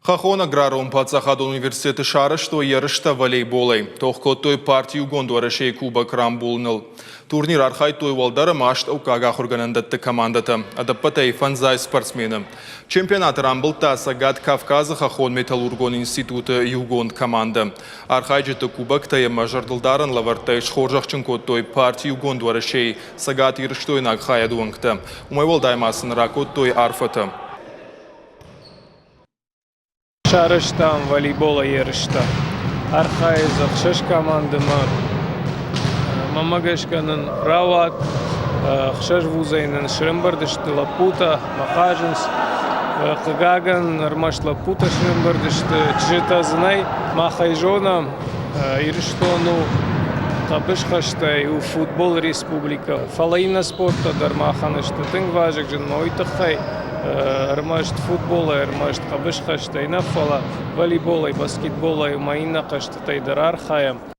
Хӕххон аграрон паддзахадон университеты сарӕзтой ерыстӕ волейболӕй. Тох кодтой парти Иугонд Уӕрӕсейы Кубок рамбулыныл. Турнир архайдтой уӕлдӕр ӕмӕ астӕуккаг ахуыргӕнӕндӕтты командӕтӕ, ӕдӕппӕтӕй фӕндзай спортсмены. Чемпионаты рамбылдта Цӕгат Кавказы хӕххон-металлургон институты иугонд командӕ. Архайджыты кубоктӕй ӕмӕ зӕрдылдарӕн лӕвӕрттӕй схорзӕхджын кодтой парти Иугонд Уӕрӕсейы цӕгатирыстойнаг хайады уӕнгтӕ. Уымӕй уӕлдай ма сын ракодтой арфӕтӕ. Сарӕзтам волейболӕй ерыстӕ. Архайы дзы ӕхсӕз командӕмӕ. Мӕнмӕ гӕсгӕ нын рауад. Ӕхсӕз вузӕй нын сӕмбырд сты лӕппутӕ мӕ хъазынц. Хъыгагӕн, ӕрмӕст лӕппутӕ сӕмбырд сты, чызджытӕ дзы нӕй. Мах ӕй зонӕм, Ирыстон у хъӕбысхӕстӕй, у футболы республикӕ. Фӕлӕ иннӕ спорттӕ дӕр махӕн сты тынг вазыгджын, ӕмӕ уый тыххӕй ӕрмӕст футболӕй, ӕрмӕст хъӕбысхӕстӕй нӕ, фӕлӕ волейболӕй, баскетболӕй ӕмӕ иннӕ хъӕзтытӕй дӕр архайӕм.